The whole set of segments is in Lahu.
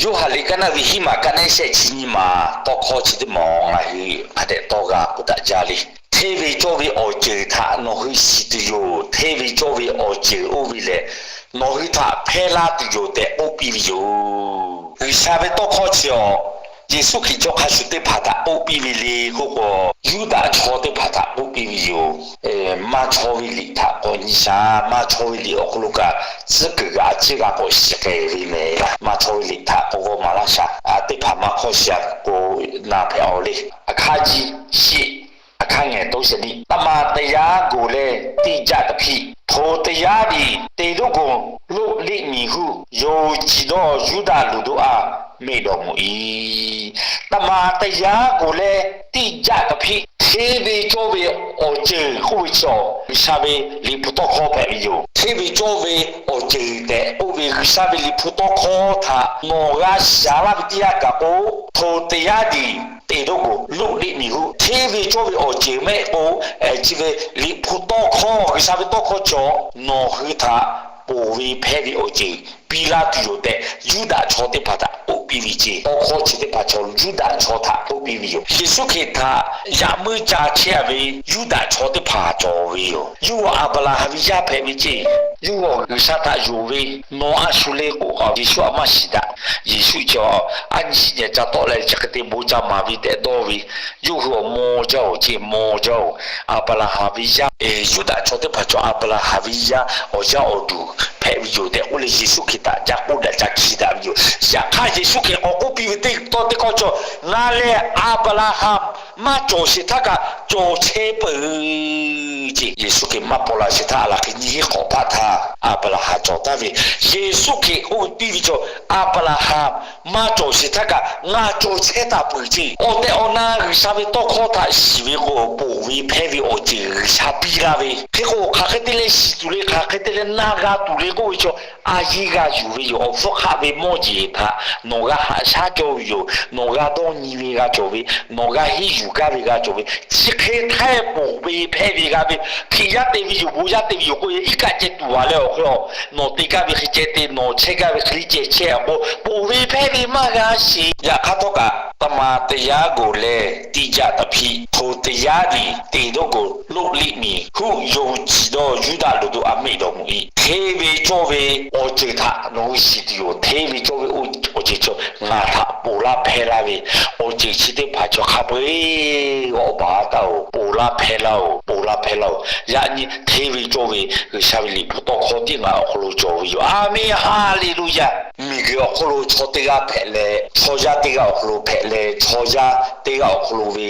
Yoˇhanˬ liꞈ kaˉ naˆ ve hiˉ maˬ kaˉ naˆ shehˆ chi nyiˇ maˬ tawˇ hkawˇ chi teˇ maˬ ngaˬ hui hk'a dehꞈ tawˇ g'a k'oˆ daꞈ jaˇ le. Hteˇ ve cawˇ ve awˬ ceuˬ htaꞈ nawˬ hui shiˍ tuˬ yoˬ. Hteˇ ve cawˇ ve awˬ ceuˬ oˇ ve lehˬ, nawˬ hui htaꞈ hpehˇ laˇ tuˬ yoˬ tehꞈ k'oˆ piˇ ve yoˬ. G'uiˬsha ve tawˇ hkawˇ chi awˬ, Yeˍsuˆ Hkriꞈ chaw hk'a shuˍ teˇ hpaˍ htaꞈ k'oˆ piˇ ve le k'oˆ k'o, Yuˇdaꞈ chaw teˇ hpaˍ htaꞈ k'oˆ piˇ ve yoˬ. Maˇ chawˇ ve liꞈ htaꞈ k'awꞈ nyi shaˍ. Maˇ chawˇ ve liꞈ awˬ hk'aw lo kaꞈ tcuhˉ kuiˬ g'aꞈ ciˇ g'a k'awꞈ shiˍ k'ai ve mehˍ. Maˇ chawˇ ve liꞈ htaꞈ k'awꞈ g'aw maˍ laˇ shaˍ. Teˇ hpaˍ maˇ hkawˇ shiˍ k'o, na hpehꞈ-aw le. Aˬ hk'aˇ ji shiˆ, aˬ hk'aˇ ngehˬ to sheˍ ni, သမ္မာတရားကိုလည်း သိကြသဖြင့် ထိုတရားသည် သင်တို့ကို လွတ်လိမ့်မည်ဟု ယုံကြည်သော ယုဒလူတို့အား မိန့်တော်မူ၏။ သမ္မာတရားကိုလည်း သိကြသဖြင့် hteˇ ve cawˇ ve awˬ ceuˬ k'oˆ ve chaw, G'uiˬsha ve liꞈ hpu tawˇ hkawˇ hpehꞈ ve yoˬ. Hteˇ ve cawˇ ve awˬ ceuˬ tehꞈ k'oˆ ve G'uiˬsha ve liꞈ hpu tawˇ hkawˇ htaꞈ nawˬ g'a shaˍ laˇ ve teˇ yanˇ kaꞈ k'o, ထိုတရားသည် သင်တို့ကို လွတ်လိမ့်မည်ဟု hteˇ ve cawˇ ve awˬ ceuˬ mehˆ k'o, chi ve liꞈ hpu tawˇ hkawˇ, G'uiˬsha ve tawˇ hkawˇ cawˬ nawˬ hui htaꞈ ponˬ ve hpehˇ ve awˬ ceuˬ piˇ laˇ tuˬ yoˬ tehꞈ, Yuˇdaꞈ chaw teˇ hpaˍ htaꞈ k'oˆ piˇ ve ceˇ. Tawˇ hkawˇ chi teˇ hpaˍ chaw Yuˇdaꞈ chaw htaꞈ k'oˆ piˇ ve yoˬ. Yeˍsuˆ Hkriꞈ htaꞈ yaꞈ muiˉ ca chehˇ ve Yuˇdaꞈ chaw teˇ hpaˍ cawˬ ve yoˬ. Yawˇ hui Aˍbraˍhanˍ ve yaˇ hpehꞈ ve ceˇ. Yawˇ hui G'uiˬsha htaꞈ yonˍ ve, nawˬ a shu le k'o, Yeˍsuˆ a maˇ shiˍ daꞈ. Yeˍsuˆ chi a nyi shiˉ nyi ca tawˆ leh chi hk'e te bon ca maˍ ve tehꞈ dawˇ ve, yawˇ hui awˬ maw jaˇ-oˬ ceˇ, maw jaˇ-oˬ. Aˍbraˍhanˍ ve yaˇ, Yuˇdaꞈ chaw teˇ hpaˍ cawˬ Aˍbraˍhanˍ ve yaˇ awˬ yaˇ awˬ duˬ hpehꞈ ve yoˬ tehꞈ k'oˆ leh, Yeˍsuˆ Hkriꞈ htaꞈ ca k'oˆ daꞈ ca hkiˇ daꞈ ve yoˬ. Yaꞈ hk'aˇ, Yeˍsuˆ Hkriꞈ k'awꞈ k'oˆ piˇ ve teˇ tawˇ teˇ hkawˇ cawˬ, Ngaˬ lehˬ Aˍbraˍhanˍ maˇ cawˬ sheˍ htaˇ kaꞈ cawˬ chehˇ peuˬ ceˇ. Yeˍsuˆ Hkriꞈ maˇ paw la sheˍ htaˇ, a laˬ hk'e nyi hiˉ hk'awꞈ hpaˆ htaˇ Aˍbraˍhanˍ cawˬ taˍ ve, Yeˍsuˆ Hkriꞈ k'oˆ piˇ ve cawˬ, Aˍbraˍhanˍ maˇ cawˬ sheˍ htaˇ kaꞈ ngaˬ cawˬ chehˇ taˍ peuˬ ceˇ. Awˬ tehˬ awˬ na G'uiˬsha ve tawˇ hkawˇ htaꞈ shiˍ ve k'o, ponˬ ve hpehˇ ve awˬ ceuˬ G'uiˬsha piˇ laˇ ve hk'e k'o, hk'aˬ hk'e te leh shiˍ tuˬ le, hk'aˬ hk'e te leh na g'a tuˬ le k'oˆ ve cawˬ, a yiˇ g'a yuˬ ve yoˬ. Awˬ hpfuhˇ hk'aˆ ve mawˇ jeˬ htaꞈ nawˬ g'a haꞈ shaˉ cawˇ ve yoˬ. Nawˬ g'a dawˇ nyi ve g'a cawˬ ve, nawˬ g'a henˇ yuˬ gaˇ ve g'a cawˬ ve, chi hk'e htaiˇ ponˬ ve hpehˇ ve g'a ve, Hkriꞈ yaˇ te ve yoˬ, bon yaˇ te ve yoˬ k'oˆ ve iˉ kaˆ ceh tuˬ a leh awˬ hk'e a, nawˬ te gaˇ ve hk'e ceh te, nawˬ chehˇ gaˇ ve hk'e le ceh chehˇ k'o, ponˬ ve hpehˇ ve maˇ g'a sheˍ. Yaꞈ hk'aˇ htawˇ kaꞈ, သမ္မာတရားကိုလည်း သိကြသဖြင့် ထိုတရားသည် သင်တို့ကို လွတ်လိမ့်မည်ဟု ယုံကြည်သော ယုဒလူတို့အား မိန့်တော်မူ၏. Hteˇ ve cawˇ ve awˬ ceuˬ htaꞈ nawˬ hui shiˍ tuˬ yoˬ. Hteˇ ve cawˇ ve awˬ ceuˬ cawˬ ngaˬ htaꞈ ponˬ laˇ hpehˇ laˇ ve awˬ ceuˬ chi teˇ hpaˍ cawˬ hk'a peu-eˬ g'awˇ baˬ taˇ-oˬ, ponˬ laˇ hpehˇ laˇ-oˬ, ponˬ laˇ hpehˇ laˇ-oˬ. Yaꞈ nyi hteˇ ve cawˇ ve G'uiˬsha ve liꞈ hpu tawˇ hkawˇ tiˉ ngaˬ awˬ hk'aw lo cawˬ ve yoˬ. A menˬ, Haˍleˍluˇyaˍ. Miˬguiˬ awˬ hk'oˆ lo chaw teˇ g'aˇ hpehꞈ leh, chaw yaˇ teˇ g'aˇ awˬ hk'aw lo hpehꞈ leh, chaw yaˇ teˇ g'aˇ awˬ hk'aw lo ve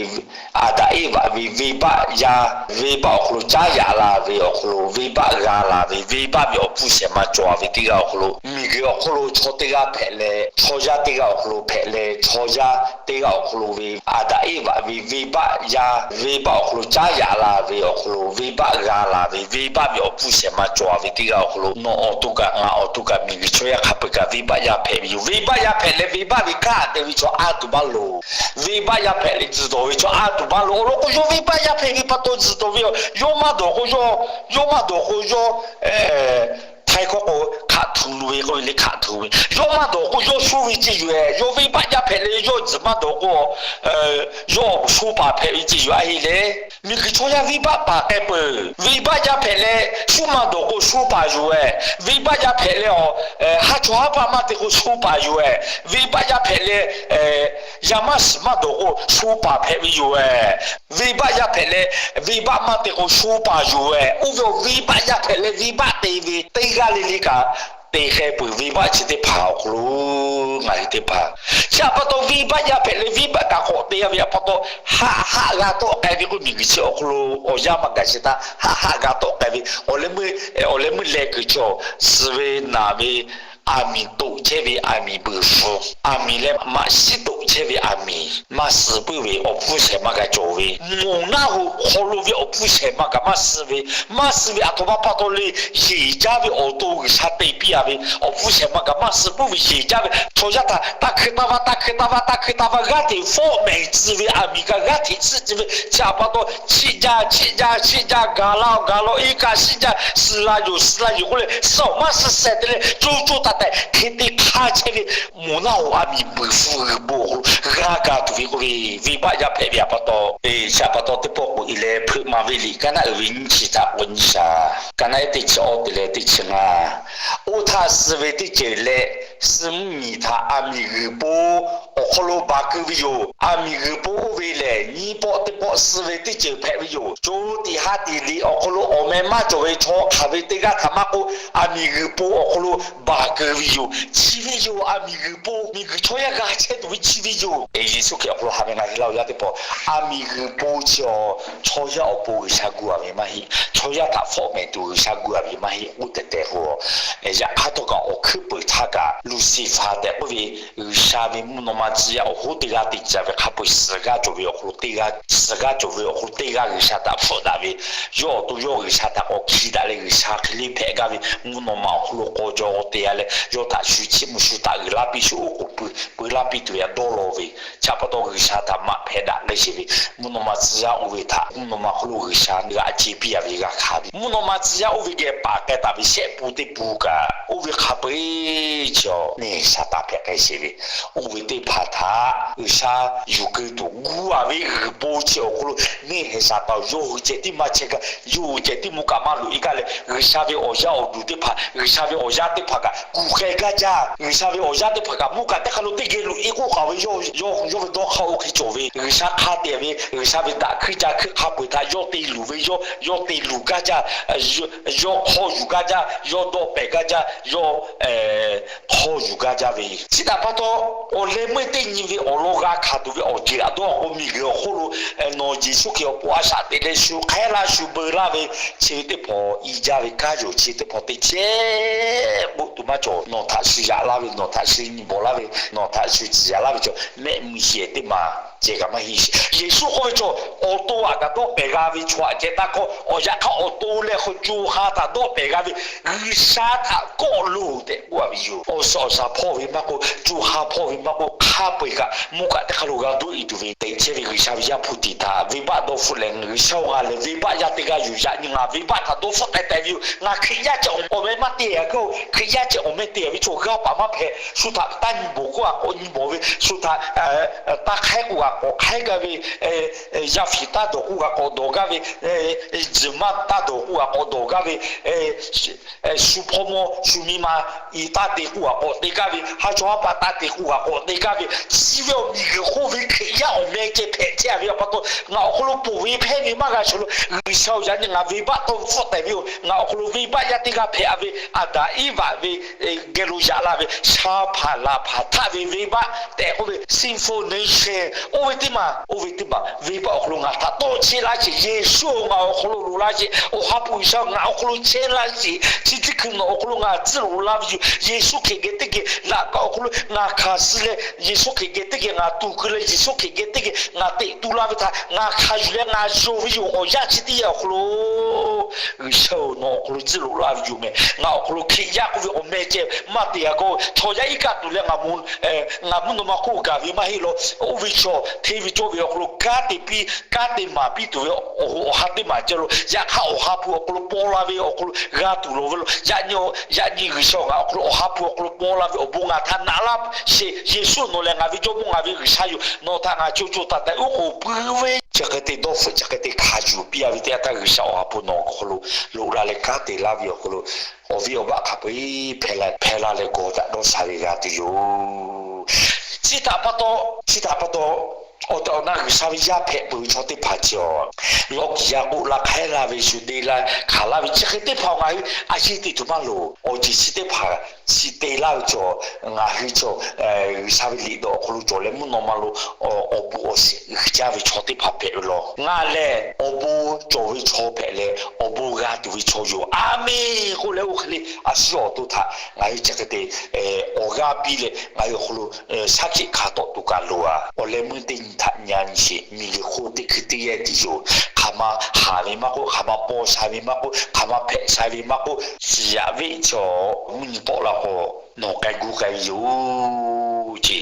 Aˍdanˍ Eˇvaꞈ ve venˇbaˆ yaˇ, venˇbaˆ awˬ hk'aw lo caˉ yaꞈ la ve awˬ hk'aw lo, venˇbaˆ g'a la ve, venˇbaˆ ve awˬ hpfuhˇ shehˍ ma cawˬ ve teˇ g'aˇ awˬ hk'aw lo, miˬguiˬ awˬ hk'oˆ lo chaw teˇ g'aˇ hpehꞈ leh, chaw yaˇ teˇ g'aˇ awˬ hk'aw lo hpehꞈ leh, chaw yaˇ teˇ g'aˇ awˬ hk'aw lo ve Aˍdanˍ Eˇvaꞈ ve venˇbaˆ yaˇ, venˇbaˆ awˬ hk'aw lo caˉ yaꞈ la ve awˬ hk'aw lo, venˇbaˆ g'a la ve, venˇbaˆ ve awˬ hpfuhˇ shehˍ ma cawˬ ve teˇ g'aˇ awˬ hk'aw lo, nawˬ awˬ to kaꞈ ngaˬ awˬ to kaꞈ miˬguiˬ chaw yaˇ hk'a peu-eˬ kaꞈ venˇbaˆ yaˇ hpehꞈ ve yoˬ. Venˇbaˆ yaˇ hpehꞈ leh venˇbaˆ ve kanˉ te ve chaw a tuˬ maˇ loˍ. Venˇbaˆ yaˇ hpehꞈ leh tzuhˬ dawˬ ve chaw a tuˬ maˇ loˍ. Awˬ lawn k'o, yawˇ venˇbaˆ yaˇ hpehꞈ ve pa taw tzuhˬ dawˬ ve yoˬ. Yawˇ maˇ dawˬ k'o, yawˇ, yawˇ maˇ dawˬ k'o, yawˇ htaiˇ hkawˇ k'o, hkaꞈ htuꞈ ve k'oˆ ve le, hkaꞈ htuꞈ ve. Yawˇ maˇ dawˬ k'o, yawˇ sho ve ceˇ yoˬ-ehˍ. Yawˇ venˇbaˆ yaˇ hpehꞈ leh yawˇ tzuhˬ maˇ dawˬ k'o, yawˇ sho paˍ hpehꞈ ve ceˇ yoˬ. A heˆ leh, miˬguiˬ chaw yaˇ venˇbaˆ paˍ k'ai peuˬ. Venˇbaˆ yaˇ hpehꞈ leh shu maˇ dawˬ k'o, sho paˍ yoˬ-ehˍ. Venˇbaˆ yaˇ hpehꞈ leh a, haˉ chawˇ haˉ paˆ maˇ te k'o, sho paˍ yoˬ-ehˍ. Venˇbaˆ yaˇ hpehꞈ leh yaˇ maˇ shiˍ maˇ dawˬ k'o, sho paˍ hpehꞈ ve yoˬ-ehˍ. Venˇbaˆ yaˇ hpehꞈ leh venˇbaˆ maˇ te k'o, sho paˍ yoˬ-ehˍ. Oˇ ve awˬ venˇbaˆ yaˇ hpehꞈ leh venˇbaˆ te ve teˇ g'aˇ le le kaꞈ, te k'ai peuˬ. Venˇbaˆ chi teˇ hpaˍ awˬ hk'aw lo ngaˬ hui teˇ hpaˍ, chi htaꞈ pa taw venˇbaˆ yaˇ hpehꞈ leh venˇbaˆ kaꞈ k'awꞈ te-a ve htaꞈ pa taw, haˆ haˆ g'a tawˆ k'ai ve k'oˆ, miˬguiˬ chi awˬ hk'aw lo awˬ yanˇ maˇ gaˬ sheˍ htaˇ, haˆ haˆ g'a tawˆ k'ai ve awˬ leh meuˇ, awˬ leh meuˇ leh kuiˬ chaw, suh ve naˬ ve, aˬ miˍ toꞈ chehˇ ve aˬ miˍ beuˬ hpfuh, aˬ miˍ leh maꞈ shiˉ toꞈ chehˇ ve aˬ miˍ maˇ suh puiˉ ve awˬ hpfuhˇ shehˍ ma kaꞈ cawˬ ve, moˬ naˆ hoꞈ hk'aw lo ve awˬ hpfuhˇ shehˍ ma kaꞈ maˇ suh ve, maˇ suh ve aˬ htoꞈ ma pa taw le, yeˬ jaˇ ve awˬ to G'uiˬsha te piˇ-a ve awˬ hpfuhˇ shehˍ ma kaꞈ maˇ suh puiˉ ve yeˬ jaˇ ve chaw yaˇ htaꞈ taˇ hkui taˇ va, taˇ hkui taˇ va, taˇ hkui taˇ va, g'aˇ hteꞈ fawˆ mehˍ tcuh ve aˬ miˍ kaꞈ g'aˇ hteꞈ tsuhˆ tcuh ve, chi htaꞈ pa taw chiˆ jaˇ, chiˆ jaˇ, chiˆ jaˇ, gaˬ la-oˬ, gaˬ la-oˬ, iˉ kaˆ shiˆ jaˇ, suh la yoˬ, suh la yoˬ k'oˆ leh, suh awˬ maˇ suh shehˍ te leh, co co taiˍ taiˍ hk'e te hk'a g'aˇ chehˇ ve, moˍ naˆ hoꞈ a miˍ buiˬ hpu g'uiˬ bon awˬ hk'aw lo g'aˇ ga tuˬ ve k'oˆ ve, venˇbaˆ yaˇ hpehꞈ ve a pa taw, shaꞈ pa taw teˇ pawˆ k'o e leh hpeuꞈ ma ve liꞈ kaˉ naˆ uiˍ ve nyiˇ chi htaꞈ k'awꞈ nyi shaˍ. Kaˉ naˆ ehˉ teˇ chi awˇ te leh teˇ chi ngaˇ. Oˇ htaˇ suh ve teˇ ceuˬ leh suh mvuhˇ miˬ htaꞈ a miˍ g'uiˬ po awˬ hk'aw lo baˬ keu ve yoˬ. A miˍ g'uiˬ po oˇ ve lehˬ, nyiˇ pawˆ teˇ pawˆ suh ve teˇ ceuˬ hpehꞈ ve yoˬ. Co tiꞈ ha tiꞈ liꞈ awˬ hk'aw lo awˬ meh maˇ cawˬ ve chaw hk'aˬ ve teˇ g'aˇ htaꞈ maˇ k'oˆ, a miˍ g'uiˬ po awˬ hk'aw lo baˬ keu ve yoˬ. Chi ve yoˬ. A miˍ g'uiˬ po miˬ guiˬ chaw yaˇ g'a chehˇ tuˬ ve chi ve yoˬ. Yeˍsuˆ Hkriꞈ awˬ hk'aw lo haꞈ ve ngaˬ hui laˇ oˬ yaˇ teˇ hpaˍ, a miˍ g'uiˬ po chi awˬ chaw yaˇ awˬ pon G'uiˬsha gu a ve maˇ heˆ. Chaw yaˇ htaꞈ fawˆ mehˍ tuˬ G'uiˬsha gu a ve maˇ heˆ k'oˆ tehꞈ tehꞈ k'o, yaꞈ hk'aˇ htawˇ kaꞈ awˬ hkuiˉ peuˬ htaˇ kaꞈ Luˍsiˍfaˍ tehꞈ k'oˆ ve G'uiˬsha ve mvuhˇ naw ma tcuh yaˇ awˬ hoˉ teˇ g'aˇ te ca ve hk'a peu-eˬ suhˍ g'aˇ cawˬ ve awˬ hk'aw lo teˇ g'aˇ, suhˍ g'aˇ cawˬ ve awˬ hk'aw lo teˇ g'aˇ G'uiˬsha htaꞈ hpfuhˆ daꞈ ve, yawˇ awˬ to yawˇ G'uiˬsha htaꞈ k'awꞈ hki daꞈ leh G'uiˬsha hk'e le hpehꞈ gaˇ ve mvuhˇ naw ma awˬ hk'aw lo k'aw jaw k'aw te a leh yawˇ htaꞈ shu chiˇ mvuh shu taˆ uiˍ laˇ piˇ shu oˉ k'oˍ pui pui laˇ piˇ tuˬ ve a dawˇ law ve, chi pa taw G'uiˬsha htaꞈ maꞈ hpehꞈ daꞈ k'ai sheˍ ve, mvuhˇ naw ma tcuh yaˇ oˇ ve htaꞈ mvuhˇ naw ma hk'oˆ lo G'uiˬsha g'aꞈ ce piˇ a ve g'a hkanˍ ve, mvuhˇ naw ma tcuh yaˇ oˇ ve geh paˍ k'ai taˍ ve shehˆ pun teˇ pun kaꞈ oˇ ve hk'a peu-eˬ chi neˇ Saˍtanˍ hpehꞈ k'ai sheˍ ve, oˇ ve teˇ hpaˍ htaꞈ G'uiˬsha yuˬ keu tuˬ gu a ve g'uiˬ po chi awˬ hk'aw lo neˇ hehˍ Saˍtanˍ yawˇ hui ceh tiˉ maˇ chehˇ gaˇ, yawˇ hui ceh tiˉ mvuhˇ kaꞈ maˇ loꞈ e gaˇ leh G'uiˬsha ve awˬ yaˇ awˬ duˬ teˇ hpaˍ, G'uiˬsha ve awˬ yaˇ teˇ hpaˍ kaꞈ kuˬ k'ai gaˇ jaˇ. G'uiˬsha ve awˬ yaˇ teˇ hpaˍ kaꞈ mvuhˇ kaꞈ teˇ hk'a lo teˇ geh loꞈ e k'oˆ k'aoˍ ve, yawˇ ve dawˇ hk'aˇ oˇ hk'e cawˬ ve, G'uiˬsha hk'a te ve, G'uiˬsha ve daꞈ hkuiˇ ca hkuiˇ hk'a peu-eˬ htaꞈ yawˇ te luˬ ve, yawˇ yawˇ te luˬ gaˇ jaˇ. Yawˇ hk'aw yuˬ gaˇ jaˇ, yawˇ dawˆ pehˍ gaˇ jaˇ, yawˇ hk'aw yuˬ gaˇ jaˇ ve. Chi htaꞈ pa taw, awˬ leh meuˇ teˇ nyi ve awˬ lawn g'a hkanˍ tuˬ ve awˬ ceuˬ aꞈ dawˇ k'o, miˬguiˬ awˬ hk'oˆ lo nawˬ Yeˍsuˆ Hkriꞈ awˬ pon a shaꞈ teꞈ leh shu hk'ehˉ laˇ shu beu laˇ ve, chi ve teˇ hpaˍ i jaˇ ve kanˉ yoˬ. Chi teˇ hpaˍ teˇ chehˇ k'oˆ tuˬ maˇ cawˬ. Nawˬ htaꞈ shu yaꞈ laˇ ve, nawˬ htaꞈ shu nyi bawˬ laˇ ve, nawˬ htaꞈ shu tcuh yaꞈ laˇ ve chaw mehˆ mui shehˍ teˇ maˬ ceh kaꞈ maˇ heˆ sheˍ. Yeˍsuˆ k'oˆ ve chaw, awˬ to aꞈ kaꞈ dawˆ pehˍ g'a ve chaw aꞈ ceh taˇ hkawˇ. Awˬ yaꞈ hk'aˇ awˬ to leh hk'aw co ha htaꞈ dawˆ pehˍ g'a ve G'uiˬsha htaꞈ kawˆ loˬ tehꞈ k'oˆ a ve yoˬ. Awˬ suhˍ awˬ shaˍ hpawˇ ve maˇ k'oˆ, co ha hpawˇ ve maˇ k'oˆ, hk'a peu-eˬ kaꞈ mvuhˇ kaꞈ teˇ hk'a lo g'a dawˆ e tuˬ ve teꞈ chehˇ ve G'uiˬsha ve Yaˇ hpu tiꞈ htaꞈ venˇbaˆ dawˇ hpfuhˆ leh, G'uiˬsha-oˬ, ngaˬ lehˬ venˇbaˆ yaˇ teˇ g'aˇ yoˬ. Yaꞈ nyi ngaˬ venˇbaˆ htaꞈ dawˇ hpfuhˆ k'ai taˍ ve yoˬ. Ngaˬ Hkriꞈ yaˇ ceh awˬ meh maˇ te a k'o, Hkriꞈ yaˇ ceh awˬ meh te a ve chaw g'aˇ paˍ maˇ hpehꞈ. Shu htaꞈ taˇ nyi bawˬ k'oˆ g'a k'awꞈ nyi bawˬ ve, shu htaꞈ taˇ hk'aiˉ k'oˆ g'a k'awꞈ hk'aiˉ gaˇ ve, yaˇ fiˍ taˇ dawˬ k'oˆ g'a k'awꞈ dawˬ gaˇ ve, zuhˬ maˇ taˇ dawˬ k'oˆ g'a k'awꞈ dawˬ gaˇ ve, shu hpawˇ mawˇ shu miˇ ma i taˇ te k'oˆ g'a k'awꞈ te gaˇ ve, ha chaw ha pa taˇ te k'oˆ g'a k'awꞈ te gaˇ ve, chi ve awˬ miˬguiˬ hk'oˆ ve Hkriꞈ yaˇ awˬ meh ceh hpehꞈ chehˇ a ve pa taw, ngaˬ awˬ hk'aw lo ponˬ ve hpehˇ ve maˇ g'a shuˍ lo, G'uiˬsha-oˬ, yaꞈ nyi ngaˬ venˇbaˆ tawˇ hpfuhˆ tehꞈ ve yoˬ. Ngaˬ awˬ hk'aw lo venˇbaˆ yaˇ teˇ g'aˇ hpehꞈ a ve, Aˍdanˍ Eˇvaꞈ ve geh lo yaꞈ la ve, sha hpaˍ laˬ hpaˍ htaˆ ve venˇbaˆ tehꞈ k'oˆ ve sinful nature, oˇ ve teˇ maˬ, oˇ ve teˇ maˬ venˇbaˆ awˬ hk'aw lo ngaˬ htaꞈ tawˇ chehˇ laˇ sheˍ. Yeˍsuˆ-oˬ, ngaˬ awˬ hk'aw lo loꞈ laˇ sheˍ. Awˬ ha hpu G'uiˬsha ngaˬ awˬ hk'aw lo chehˇ laˇ sheˍ. Chi teˇ hkui nawˬ awˬ hk'aw lo ngaˬ tcuhˉ loꞈ laˇ ve yoˬ. Yeˍsuˆ Hkriꞈ geh teˇ geh laꞈ kaꞈ awˬ hk'aw lo ngaˬ hkanˍ suh leh, Yeˍsuˆ Hkriꞈ geh teˇ geh ngaˬ tuˬ keu leh, Yeˍsuˆ Hkriꞈ geh teˇ geh ngaˬ teꞈ tu laˇ ve htaꞈ ngaˬ hkanˍ yuˬ leh ngaˬ yonˍ ve yoˬ. Awˬ yanˇ chi teˇ yanˇ awˬ hk'aw lo G'uiˬsha-oˬ, nawˬ awˬ hk'aw lo tcuhˉ loꞈ laˇ ve yoˬ meh. Ngaˬ awˬ hk'aw lo Hkriꞈ yaˇ k'oˆ ve awˬ meh ceh maˇ te a k'o, chaw yaˇ iˉ kaˆ tuˬ leh ngaˬ mvuhˇ naw ma hk'oˆ gaˬ ve maˇ heˆ law. Oˇ ve chaw hteˇ ve cawˇ ve awˬ hk'aw lo kanˉ te piˇ, kanˉ te maˍ piˇ tuˬ ve awˬ ha teˇ maˬ ceh lo, yaꞈ hk'aˇ awˬ ha hpu awˬ hk'aw lo paw la ve awˬ hk'aw lo g'a tuˬ lawˬ ve law. Yaꞈ nyi, yaꞈ nyi G'uiˬsha-oˬ, ngaˬ awˬ hk'aw lo awˬ ha hpu awˬ hk'aw lo paw la ve awˬ bon ngaˬ htaꞈ naꞈ laˇ sheˍ. Yeˍsuˆ nawˬ lehˬ ngaˬ ve Jawˇmawˇ, ngaˬ ve G'uiˬsha yoˬ. Nawˬ htaꞈ ngaˬ co co taiˍ taiˍ uˉ k'oˍ pui ve, chi hk'e te dawˇ hpfuhˆ, chi hk'e te hkanˍ yuˬ piˇ a ve teˇ yanˇ htaˇ, G'uiˬsha awˬ ha hpu nawˬ awˬ hk'aw lo loꞈ la leh kanˉ te laˇ ve awˬ hk'aw lo, awˬ viˉ awˬ baˆ hk'a peu-eˬ hpehˇ la hpehˇ laˇ leh gawˬ daꞈ dawˇ sha ve g'a tuˬ yoˬ. Chi htaꞈ pa taw, chi htaꞈ pa taw, awˬ tehˬ awˬ na G'uiˬsha ve yaˇ hpehꞈ peuˬ ve chaw teˇ hpaˍ chi awˬ, lawˇ kiˍ yaˇ k'oˆ laˇ hk'aiˉ laˇ ve, shu te laˇ hkanˍ laˇ ve, chi hk'e teˇ hpaˍ ngaˬ hui a yeˇ te tuˬ maˇ loˍ. Awˬ ceuˬ chi teˇ hpaˍ chi te laˇ ve chaw, ngaˬ hui chaw G'uiˬsha ve liꞈ dawˬ awˬ hk'aw lo cawˬ leh mvuhˇ naw ma lo awˬ bon awˬ shiˍ uiˍ jaˇ ve chaw teˇ hpaˍ hpehꞈ ve law. Ngaˬ lehˬ awˬ bon cawˬ ve chaw hpehꞈ leh, awˬ bon g'a tuˬ ve chaw yoˬ. A menˬ k'oˆ leh, oˇ hk'e le a shu awˬ to htaꞈ ngaˬ hui chi hk'e te awˬ g'aˇ piˇ leh, ngaˬ hui awˬ hk'aw lo shaˉ hkiˆ hkanˍ tawˆ tuˬ kaꞈ loˬ a. Awˬ leh meuˇ teˇ nyi htaꞈ nyi a nyi sheˍ. Miˬguiˬ hk'oˆ teˇ hkui teˇ yanˇ tiˉ yoˬ. Hk'aˬ ma haˍ ve maˇ k'oˆ, hk'aˬ ma paw sha ve maˇ k'oˆ, hk'aˬ ma hpehꞈ sha ve maˇ k'oˆ, shiˍ yaꞈ ve chaw mvuhˇ nyi tawˆ la k'o, nawˬ k'ai gu k'ai ve yoˬ ce.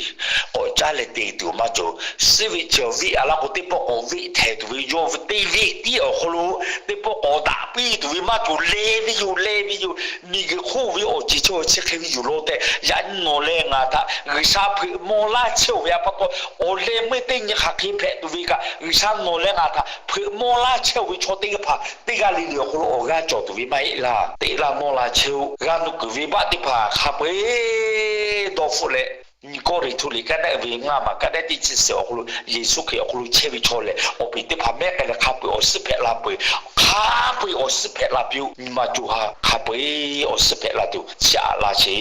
K'awꞈ Aˉ leh te tuˬ maˇ cawˬ. Suhˉ ve chi veˆ a laˇ k'o, teˇ pawˆ k'awꞈ veˆ htehˍ tuˬ ve yawˇ ve teˇ veˆ tiˉ awˬ hk'aw lo teˇ pawˆ k'awꞈ daꞈ piˇ tuˬ ve maˇ cawˬ. Leh ve yoˬ, leh ve yoˬ. Miˬguiˬ hk'oˆ ve awˬ ceuˬ chi chi hk'e ve yoˬ law tehꞈ, yaꞈ nyi nawˬ leh ngaˬ htaꞈ G'uiˬsha hpeuꞈ maw laˇ chehˇ-oˬ ve a pa taw, awˬ leh meuˇ teˇ nyi hk'aˬ hk'e hpehꞈ tuˬ ve kaꞈ, G'uiˬsha nawˬ leh ngaˬ htaꞈ hpeuꞈ maw laˇ chehˇ-oˬ ve chaw teˇ hpaˍ teˇ g'aˇ le le awˬ hk'aw lo awˬ g'aˇ cawˬ tuˬ ve maˇ heˆ laˇ. Teꞈ laˇ nawˇ la chehˇ-oˆ. G'a nuˇ kuiˬ venˇbaˆ teˇ hpaˍ hk'a peu-eˬ dawˇ hpfuhˆ leh, nyi Kawˇrenˍhtuˆ liꞈ kaˉ naˆ uiˍ ve ngaˇ maˬ kaˉ naˆ teˇ chi suhˍ awˬ hk'aw lo, Yeˍsuˆ Hkriꞈ awˬ hk'aw lo chehˇ ve chaw lehˬ, awˬ piˍ teˇ hpaˍ mehˉ k'ai leh hk'a peu-eˬ awˬ suhˉ hpehꞈ la peuˬ. Hk'a peu-eˬ awˬ suhˉ hpehꞈ la piˇ-oˆ. Nyi ma co ha hk'a peu-eˬ awˬ suhˉ hpehꞈ la tuˬ chiˇ aꞈ laˇ sheˍ.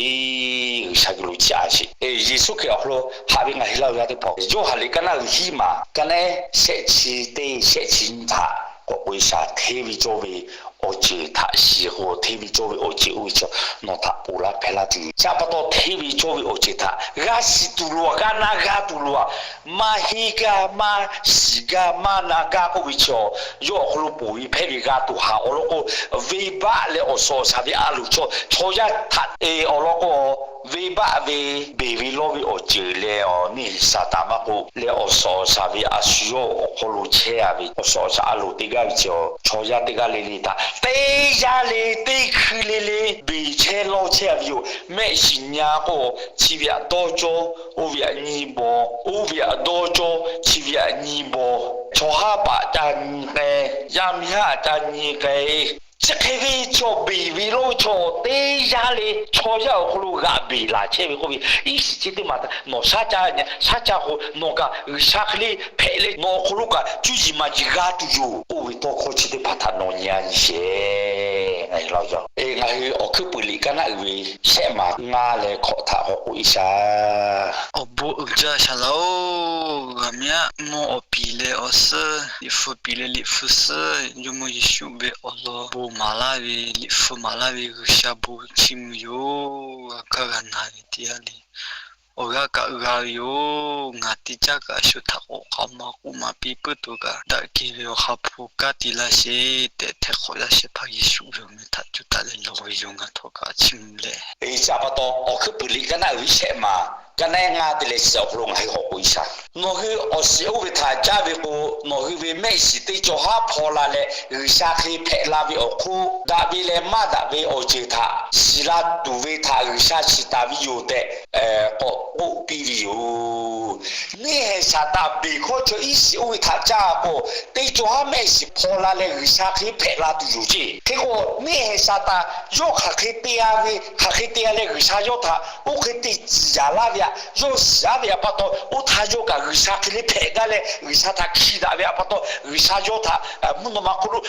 G'uiˬsha geh lo chiˇ aꞈ sheˍ. Yeˍsuˆ Hkriꞈ awˬ hk'aw lo haꞈ ve ngaˬ hui laˇ g'a teˇ hpaˍ, Yoˇhanˬ liꞈ kaˉ naˆ uiˍ hiˉ maˬ kaˉ naˆ shehˆ chi teˇ shehˆ chi nyiˇ htaꞈ k'awꞈ k'oˆ-e shaˍ. Hteˇ ve cawˇ ve awˬ ceuˬ htaꞈ shiˍ k'o, hteˇ ve cawˇ ve awˬ ceuˬ oˇ ve chi nawˬ htaꞈ ponˬ laˇ hpehˇ laˇ tuˬ yoˬ. Chi pa taw, hteˇ ve cawˇ ve awˬ ceuˬ htaꞈ g'a shiˍ tuˬ loˬ, g'a na g'a tuˬ loˬ. Maˇ heˆ gaˇ, maˇ shiˍ gaˇ, maˇ na gaˇ k'oˆ ve chi, yawˇ awˬ hk'aw lo ponˬ ve hpehˇ ve g'a tuˬ haˍ. Awˬ lawn k'o, venˇbaˆ leh awˬ suhˍ awˬ shaˍ ve a loˍ chaw, chaw yaˇ htaꞈ te awˬ lawn k'o, venˇbaˆ ve beˬ ve lawˇ ve awˬ ceuˬ leh, neˇ Saˍtanˍ maˇ k'oˆ leh awˬ suhˍ awˬ shaˍ ve a shu yawˇ awˬ hk'aw lo chehˇ a ve awˬ suhˍ awˬ shaˍ a loˍ teˇ g'aˇ ve chi, chaw yaˇ teˇ g'aˇ le le htaꞈ teˇ yanˇ le teˇ hkui le le beˬ chehˇ lawˇ chehˇ a ve yoˬ. Mehˆ shiˍ nyi k'o, chi ve htaꞈ dawˇ cawˇ, oˇ ve htaꞈ nyi bawˬ, oˇ ve htaꞈ dawˇ cawˇ, chi ve htaꞈ nyi bawˬ. Chaw haˉ paˍ ca nyi k'ai, yaˇ miˇ haˉ ca nyi k'ai. Chi hk'e ve chaw beˬ ve lawˇ ve chaw teˇ yanˇ le chaw yaˇ awˬ hk'aw lo g'aꞈ beˬ laˬ chehˇ ve k'oˆ ve, iˉ shiˍ chi teˇ maˬ htaꞈ nawˬ shaˉ caˇ, shaˉ caˇ k'o, nawˬ kaꞈ G'uiˬsha hk'e le hpehꞈ leh nawˬ awˬ hk'aw lo kaꞈ cuˇ yiˍ maˍ yiˍ g'a tuˬ yoˬ. Oˇ ve tawˇ hkawˇ chi teˇ hpaˍ htaꞈ nawˬ nyi a nyi sheˍ. Ngaˬ hui awˬ hkuiˉ puiˍ liꞈ kaˉ naˆ uiˍ ve shehˆ maˬ ngaˇ leh hkawꞈ htaꞈ k'awꞈ k'oˆ-e shaˍ. Awˬ bon uiˍ jaˇ shaˍ laˇ-oˬ. G'aꞈ miˇ aˆ mawˇ awˬ piˍ leh awˬ suhˉ, Liꞈ hpu piˍ leh Liꞈ hpu suhˉ, Jawˇmawˇ Yeˍsuˆ ve awˬ lawn bon maˍ laˇ ve, Liꞈ hpu maˍ laˇ ve G'uiˬsha bon chiˇ mvuh yoˬ. G'a kaˇ g'a na ve teˇ yanˇ le awˬ g'aˇ kaꞈ g'a ve yoˬ. Ngaˬ teˇ caˉ kaꞈ shu htaꞈ k'awꞈ k'aoˍ maˍ k'oˆ maˍ piˇ puiˉ tuˬ kaꞈ, daꞈ kehˬ ve awˬ ha hpu kanˉ te laˇ sheˍ tehꞈ, hteˇ hk'awꞈ yaˇ shehˍ hpaˇ Yeˍsuˆ ve awˬ meh htaꞈ cuˇ taˍ leh lawˬ ve yoˬ. Ngaˬ htawˇ kaꞈ chiˇ mvuh leh, chi pa taw awˬ hkuiˉ puiˍ liꞈ kaˉ naˆ uiˍ ve shehˆ maˬ kaˉ naˆ ngaˇ te leh chi awˬ hk'aw lo ngaˬ hui k'awꞈ k'oˆ-e shaˍ. Nawˬ hui awˬ shiˍ oˇ ve htaꞈ caˇ ve k'o, nawˬ hui ve mehˆ shiˍ teˇ cawˬ haˉ hpaw la leh G'uiˬsha hk'e hpehꞈ la ve awˬ hk'oˆ, daꞈ ve leh maˇ daꞈ ve awˬ ceuˬ htaꞈ shiˍ la tuˬ ve htaꞈ G'uiˬsha shiˍ taˍ ve yoˬ tehꞈ k'awꞈ k'oˆ piˇ ve yoˬ. Neˇ haiˬ Saˍtanˍ beˬ hkawˇ chaw iˉ shiˍ oˇ ve htaꞈ caˇ k'o, teˇ cawˬ haˉ mehˆ shiˍ hpaw la leh G'uiˬsha hk'e hpehꞈ la tuˬ yoˬ ceˇ. Hk'e k'o, neˇ haiˬ Saˍtanˍ yawˇ hk'aˬ hk'e te a ve, hk'aˬ hk'e te a leh G'uiˬsha yawˇ htaꞈ oˇ hk'e te ciˍ yaˍ laˇ ve htaꞈ yawˇ shiˍ aˉ ve htaꞈ pa taw, oˇ htaˇ yawˇ kaꞈ G'uiˬsha hk'e le hpehꞈ gaˇ leh G'uiˬsha htaꞈ hkiˇ daꞈ ve htaꞈ pa taw, G'uiˬsha yawˇ htaꞈ mvuhˇ naw ma hk'oˆ lo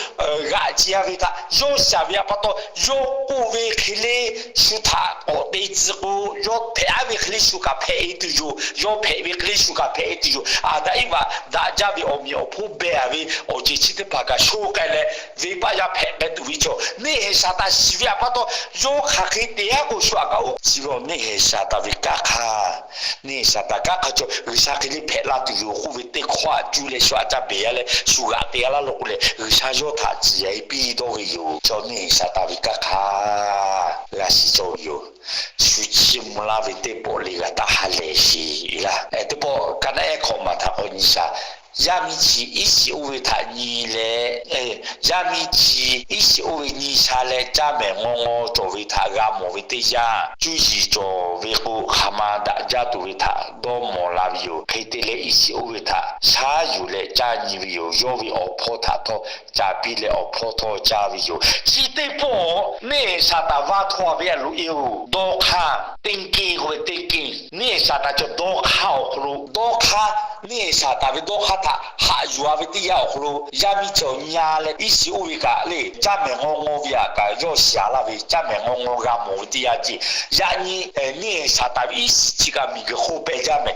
g'aꞈ ce a ve htaꞈ yawˇ shiˍ aˉ ve htaꞈ pa taw, yawˇ k'oˆ ve hk'e le shu htaꞈ k'awꞈ te tcuh k'o, yawˇ hpehꞈ aˉ ve hk'e le shu kaꞈ hpehꞈ e tuˬ yoˬ. Yawˇ hpehꞈ ve hk'e le shu kaꞈ hpehꞈ e tuˬ yoˬ. Aˍdanˍ Eˇvaꞈ daꞈ jaˇ ve awˬ meꞈ awˬ hponˇ beh a ve awˬ ceuˬ chi teˇ hpaˍ kaꞈ sho k'ai leh, venˇbaˆ yaˇ hpehꞈ k'ai tuˬ ve chaw neˇ haiˬ Saˍtanˍ shiˍ ve htaꞈ pa taw, yawˇ hk'aˬ hk'e te aˉ k'o shu htaꞈ kaꞈ oˇ chi ve neˇ haiˬ Saˍtanˍ ve kanˉ hk'a neˇ haiˬ Saˍtanˍ kanˉ hk'a chaw G'uiˬsha hk'e le hpehꞈ la tuˬ yoˬ k'oˆ ve teˇ hkawˇ htaꞈ cuˇ leh shu htaꞈ ca beˬ yaˇ leh shu g'aꞈ te a laˇ lo k'o leh, G'uiˬsha yawˇ htaꞈ ciˍ yaˍ e piˇ dawˇ ve yoˬ. Chaw neˇ haiˬ Saˍtanˍ ve kanˉ hk'a g'a shiˍ cawˬ ve yoˬ. Shu chiˇ mvuh laˇ ve teˇ pawˆ le g'a taˇ ha lehˬ sheˍ laˇ. Teˇ pawˆ kaˉ naˆ ehˉ hkawꞈ maˬ htaꞈ k'awꞈ nyi shaˍ. Yaˇ miˇ chi iˉ shiˍ oˇ ve htaꞈ nyi leh, yaˇ miˇ chi iˉ shiˍ oˇ ve nyi sha leh caˇ mehˍ ngaw ngaw cawˬ ve htaꞈ g'a mawˬ ve teˇ yanˇ, cuˇ yiˍ cawˬ ve k'o hk'aˬ ma daꞈ jaˇ tuˬ ve htaꞈ dawˇ mawˬ la ve yoˬ. Hk'e te leh iˉ shiˍ oˇ ve htaꞈ shaˉ yuˬ leh caˇ nyi ve yoˬ. Yawˇ ve awˬ hpawˇ htaꞈ htawˇ ca piˇ leh awˬ hpawˇ htawˇ caˇ ve yoˬ. Chi teˇ pawˆ neˇ haiˬ Saˍtanˍ va htawˇ ve a loꞈ e-oˬ. Dawˇ hk'aˇ, teˇ keˇ k'oˆ ve teˇ keˇ, neˇ haiˬ Saˍtanˍ cawˬ dawˇ hk'aˇ awˬ hk'aw lo dawˇ hk'aˇ, neˇ haiˬ Saˍtanˍ ve dawˇ hk'aˇ htaꞈ haꞈ yuˬ a ve teˇ yanˇ awˬ hk'aw lo, yaˇ miˇ cawˬ nya leh iˉ shiˍ oˇ ve kaꞈ le caˇ mehˍ ngaw ngaw ve htaꞈ kaꞈ yawˇ shiˍ laˇ ve, caˇ mehˍ ngaw ngaw g'a mawˬ ve teˇ yanˇ ceˇ. Yaꞈ nyi neˇ haiˬ Saˍtanˍ ve iˉ shiˍ chi kaꞈ miˬguiˬ hk'oˆ peh jaˇ mehˍ.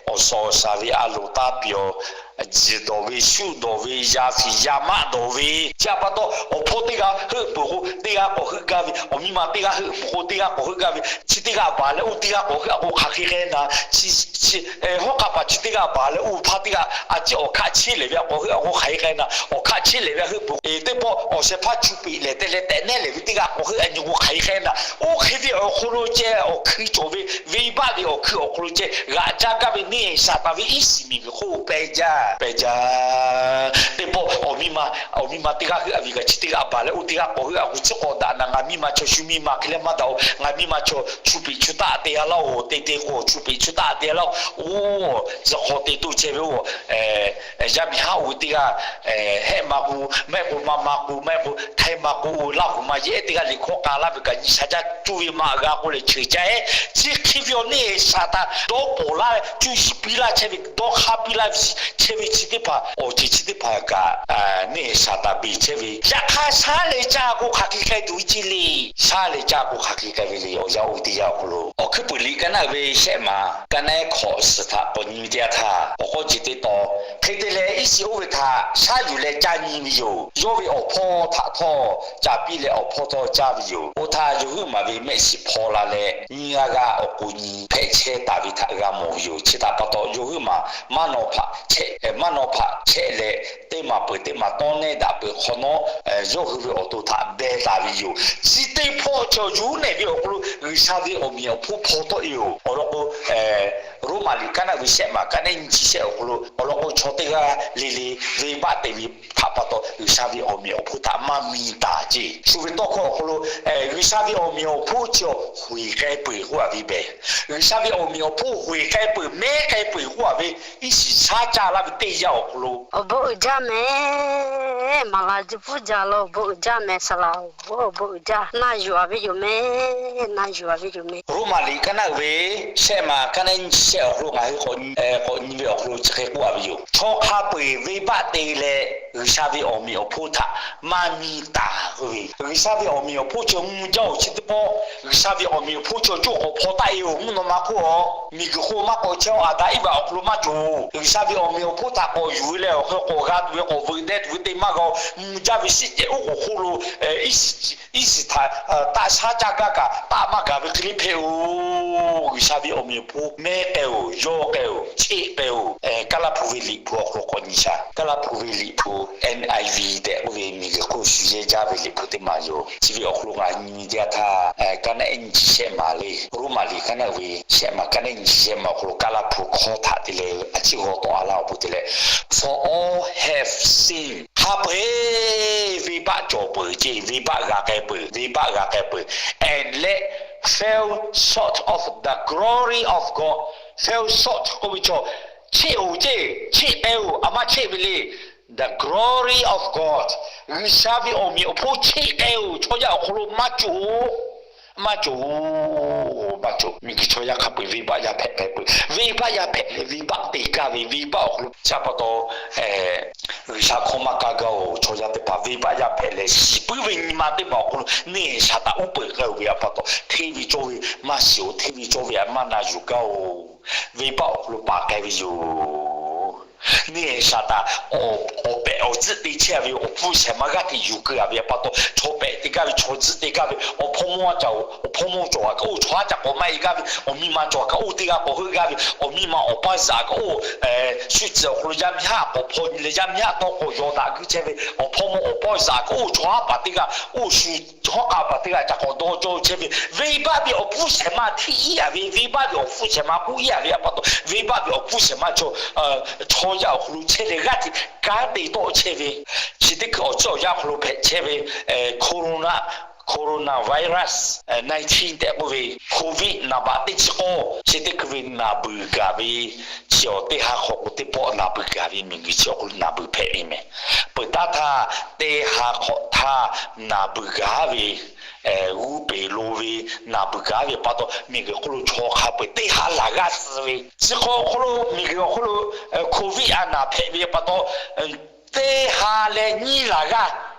Awˬ suhˍ awˬ shaˍ ve a loˍ taˇ piˇ-oˬ. Jiˬ dawˬ ve, shuˆ dawˬ ve, yaˇ fiˍ yaˇ maˆ dawˬ ve, chi htaꞈ pa taw awˬ hpawˇ teˇ g'aˇ heuˆ peuˬ k'o teˇ g'aˇ k'awꞈ heuˆ gaˇ ve, awˬ miˇ ma teˇ g'aˇ heuˆ peuˬ k'o teˇ g'aˇ k'awꞈ heuˆ gaˇ ve, chi teˇ g'aˇ baˬ leh oˇ teˇ g'aˇ k'awꞈ heuˆ a k'o hk'aˬ hk'e k'ai naˍ. Chi hawˉ k'aˇ paˍ chi teˇ g'aˇ baˬ leh oˇ hpaˇ teˇ g'aˇ a ciˉ awˬ hkaˆ cheˇ lehˬ ve a k'awꞈ heuˆ a k'o hk'aˬ hk'e k'ai naˍ. Awˬ hkaˆ cheˇ lehˬ ve a heuˆ peuˬ. Teˇ pawˆ awˬ shehˍ hpaˇ chu peꞈ lehˬ te leh tehꞈ nehˉ lehˬ ve teˇ g'aˇ k'awꞈ heuˆ a nyi k'o hk'aˬ hk'e k'ai naˍ. Oˇ hk'e ve awˬ hk'aw lo ceh awˬ hkui cawˬ ve, venˇbaˆ ve awˬ hkui awˬ hk'aw lo ceh g'aꞈ jaˇ gaˇ ve neˇ Saˍtanˍ ve iˉ shiˍ miˬguiˬ hk'oˆ pehˇ jaˇ, pehˇ jaˇ. Teˇ pawˆ awˬ miˇ ma, awˬ miˇ ma teˇ g'aˇ heuˆ a ve kaꞈ chi teˇ g'aˇ baˬ leh oˇ teˇ g'aˇ k'awꞈ heuˆ a k'o chi k'awꞈ daꞈ naˍ. Ngaˬ miˇ ma chaw shu miˇ ma hk'e leh maˇ daꞈ-oˬ. Ngaˬ miˇ ma chaw chu peꞈ chu taˆ te a laˇ-oˬ. Te te k'o chu peꞈ chu taˆ te a laˇ-oˬ. Oˇ, tcuh hk'aw te toˇ chehˇ ve oˇ, yaˇ miˇ haˉ oˇ ve teˇ g'aˇ hehˆ ma k'o, maˇ heˆ k'o maˇ ma k'o, maˇ heˆ k'o htaiˇ ma k'o, oˇ laˇ huˍ ma yehˬ teˇ g'aˇ liꞈ hkawˇ k'a laˇ ve kaꞈ nyi sha jaˇ, cuˇ ve maꞈ g'a k'oˆ leh cheuˬ caˇ-e. Chi hk'e ve awˬ neˇ Saˍtanˍ dawˇ pawˍ laˇ leh cuˇ yiˍ piˇ laˇ chehˇ ve, dawˇ hk'aˇ piˇ laˇ chehˇ ve chi teˇ hpaˍ, awˬ ceuˬ chi teˇ hpaˍ kaꞈ neˇ Saˍtanˍ beˬ chehˇ ve. Yaꞈ hk'aˇ shaˉ leh caˇ k'o hk'aˬ hk'e k'ai tuˬ ve ce le. Shaˉ leh caˇ k'o hk'aˬ hk'e k'ai ve le. Awˬ yanˇ oˇ ve teˇ yanˇ awˬ hk'aw lo Awˬ hkuiˉ puiˍ liꞈ kaˇ naˆ uiˍ ve shehˆ maˬ kaˇ naˆ ehˉ hk'awꞈ suhˍ htaꞈ k'awꞈ nyi ve teˇ yanˇ htaˇ, awˬ k'aw ceˬ teˇ taw hk'e te leh iˉ shiˍ oˇ ve htaꞈ shaˉ yuˬ leh caˇ nyi ve yoˬ. Yawˇ ve awˬ hpawˇ htaꞈ htawˇ caˇ piˇ leh awˬ hpawˇ htawˇ caˇ ve yoˬ. Oˇ htaˇ yawˇ huiˉ maˬ ve mehˆ shiˍ hpaw la leh nyiˇ g'aˇ g'aˇ awˬ k'o nyi hpehꞈ chehˇ taˍ ve htaꞈ g'a mawˬ ve yoˬ. Chi htaꞈ pa taw yawˇ huiˉ maˬ maˇ naw hpaꞈ chehˇ, maˇ naw hpaꞈ chehˇ leh teˇ maˬ peuˬ teˇ maˬ tawˇ nehˇ daꞈ peuˬ hk'awꞈ nawˉ yawˇ hui ve awˬ to htaꞈ beh taˍ ve yoˬ. Chi teˇ hpawˇ chaw yuˬ nehˬ ve awˬ hk'aw lo G'uiˬsha ve awˬ meꞈ awˬ hponˇ hpaw tawˆ e yoˬ. Awˬ lawn k'o, Roˉmaꞈ liꞈ kaˇ naˆ uiˍ ve shehˆ maˬ kaˇ naˆ ehˉ nyiˇ chi shehˆ awˬ hk'aw lo awˬ lawn k'o chaw teˇ g'aˇ le le venˇbaˆ te ve htaꞈ pa taw G'uiˬsha ve awˬ meꞈ awˬ hponˇ htaꞈ maˇ mi taˍ ceˇ. Shu ve tawˇ hkawˇ awˬ hk'aw lo G'uiˬsha ve awˬ meꞈ awˬ hponˇ chi awˬ hoꞈ k'ai peuˬ k'oˆ a ve behˬ. G'uiˬsha ve awˬ meꞈ awˬ hponˇ hoꞈ k'ai peuˬ mehˉ k'ai peuˬ k'oˆ a ve iˉ shiˍ shaˉ caˇ laˇ ve teˇ yanˇ awˬ hk'aw lo awˬ bon uiˍ jaˇ mehˍ. Maˍ laˬ juˇ pfuhˇ jaˇ la awˬ bon uiˍ jaˇ mehˍ. Saˍ laꞈ awˬ bon uiˍ jaˇ na yuˬ a ve yoˬ mehˍ. Na yuˬ a ve yoˬ mehˍ. Roˉmaꞈ liꞈ kaˇ naˆ uiˍ ve shehˆ maˬ kaˇ naˆ ehˉ nyiˇ chi shehˆ awˬ hk'aw lo ngaˬ hui k'awꞈ nyi ve awˬ hk'aw lo chi hk'e k'oˆ a ve yoˬ. Chaw hk'a peu eˬ venˇbaˆ te leh G'uiˬsha ve awˬ meꞈ awˬ hponˇ htaꞈ maˇ mi taˍ k'oˆ ve. G'uiˬsha ve awˬ meꞈ awˬ hponˇ chi mvuh jaˇ-oˬ. Chi teˇ pawˆ G'uiˬsha ve awˬ meꞈ awˬ hponˇ chi awˬ coˇ k'awꞈ hpaw taˆ e-oˬ. Mvuhˇ naw ma hk'oˆ a miˬguiˬ hk'oˆ maˇ k'awꞈ chehˇ-oˬ. Aˍdanˍ Iˉvaꞈ awˬ hk'aw lo maˇ cawˬ-oˬ. G'uiˬsha ve awˬ meꞈ awˬ hponˇ htaꞈ k'awꞈ yuˬ ve leh awˬ hk'aw k'awꞈ g'a tuˬ ve k'awꞈ veuꞈ deh tuˬ ve te maˇ g'a-oˬ. Mvuh jaˇ ve shiˆ cehˬ oˉ k'oˍ hk'oˆ lo iˉ shiˍ htaꞈ taˆ shaˉ caˇ gaˇ kaꞈ taˆ maˇ gaˬ ve hk'e le hpehꞈ-oˬ. G'uiˬsha ve awˬ meꞈ awˬ hponˇ mehˉ k'ai-oˬ, yawˇ k'ai-oˬ, cheˆ k'ai-oˬ. Kaˇlaˇ hpu ve liꞈ hpu awˬ hk'aw lo k'awꞈ nyi shaˍ. Kaˇlaˇ hpu ve liꞈ hpu N I V tehꞈ k'oˆ ve miˬguiˬ hk'oˆ shu yehˇ jaˇ ve liꞈ hpu teˇ maˬ yoˬ. Chi ve awˬ hk'aw lo ngaˬ nyi teˇ yanˇ htaˇ kaˇ naˆ ehˉ nyiˇ chi shehˆ maˬ le. Roˉmaꞈ liꞈ kaˇ naˆ uiˍ ve shehˆ maˬ kaˇ naˆ ehˉ nyiˇ chi shehˆ maˬ awˬ hk'aw lo Kaˇlaˇ hpu hkawˇ htaꞈ te leh a ciˉ g'aw tawˆ a laˇ awˬ bon te leh, For all have sinned. Hk'a peu eˬ venˇbaˆ cawˬ peuˬ ceˇ, venˇbaˆ g'a k'ai peuˬ, venˇbaˆ g'a k'ai peuˬ. And let fell short of the glory of God. Fell short k'oˆ ve chaw, cheˆ-oˬ ceˇ, cheˆ k'ai-oˬ, a maˇ cheˆ ve le. The glory of God. G'uiˬsha ve awˬ meꞈ awˬ hponˇ cheˆ k'ai-oˬ. Chaw yaˇ awˬ hk'aw lo maˇ cawˬ-oˬ. Maˇ cawˬ-oˬ, maˇ cawˬ. Miˬguiˬ chaw yaˇ hk'a peu eˬ venˇbaˆ yaˇ hpehꞈ k'ai peuˬ. Venˇbaˆ yaˇ hpehꞈ leh venˇbaˆ te gaˇ ve, venˇbaˆ awˬ hk'aw lo chi pa taw G'uiˬsha hkawˇ maˇ kaˇ gaˇ-oˬ. Chaw yaˇ teˇ hpaˍ venˇbaˆ yaˇ hpehꞈ leh shiˍ puiˉ ve nyi ma teˇ maˬ awˬ hk'aw lo neˇ Saˍtanˍ uˉ peunˍ k'ai-oˬ ve a pa taw, hteˇ ve cawˇ ve maˇ shiˍ-oˬ, hteˇ ve cawˇ ve a maˇ na yuˬ gaˇ-oˬ. Venˇbaˆ awˬ hk'aw lo paˍ k'ai ve yoˬ. Neˇ Saˍtanˍ awˬ pehꞈ awˬ tcuhˆ te chehˇ ve awˬ hpfuhˇ shehˍ ma g'aˇ hteꞈ yuˬ keu-a ve a pa taw, chaw pehꞈ te gaˇ ve, chaw tcuhˆ te gaˇ ve, awˬ hpawˇ mawˇ a ca, awˬ hpawˇ mawˇ cawˬ a kaꞈ oˇ chaw haˉ ca k'awꞈ maˇ e gaˇ ve, awˬ miˇ ma cawˬ a kaꞈ oˇ teˇ g'aˇ k'awꞈ heuˆ gaˇ ve, awˬ miˇ ma awˬ paˇ zuhꞈ a kaꞈ oˇ shu tcuhˍ awˬ hk'aw lo yaˇ miˇ haˉ k'awꞈ hpaw nyi leh yaˇ miˇ haˉ tawˇ k'awꞈ yaw daꞈ guiˇ chehˇ ve, awˬ hpawˇ mawˇ awˬ paˇ zuhꞈ a kaꞈ oˇ chaw haˉ paˍ teˇ g'aˇ oˇ shu hawˉ k'a paˍ teˇ g'aˇ ca k'awꞈ dawˇ cawˇ chehˇ ve, venˇbaˆ ve awˬ hpfuhˇ shehˍ ma hteˇ iˉ a ve, venˇbaˆ ve awˬ hpfuhˇ shehˍ ma k'oˆ iˉ a ve a pa taw, venˇbaˆ ve awˬ hpfuhˇ shehˍ ma chaw chaw yaˇ awˬ hk'aw lo chehˇ leh g'aˇ hteꞈ kanˉ te tawˆ chehˇ ve, chi teˇ hkui awˬ ceuˬ awˬ yanˇ hk'aw lo hpehꞈ chehˇ ve corona, coronavirus nineteen tehꞈ k'oˆ ve COVID naˍ baꞈ teˇ chi k'awˇ, chi teˇ hkui ve naˬ beuˬ gaˬ ve, chi awˬ teˇ ha hk'awꞈ k'o teˇ pawˆ naˬ beuˬ gaˬ ve, miˬguiˬ chi awˬ hk'aw lo naˬ beuˬ hpehꞈ ve mehˍ. Peuˬ taˇ htaˇ, teˇ ha hk'awꞈ htaˇ naˬ beuˬ gaˬ ve g'uˇ peˬ lo ve, naˬ beuˬ gaˬ ve pa taw miˬguiˬ hk'oˆ lo chaw hk'a peu eˬ teˇ ha laˬ g'aˇ suh ve, chi hk'aw hk'oˆ lo miˬguiˬ awˬ hk'oˆ lo COVID a naˬ hpehꞈ ve pa taw, teˇ ha leh nyiˇ laˬ g'aˇ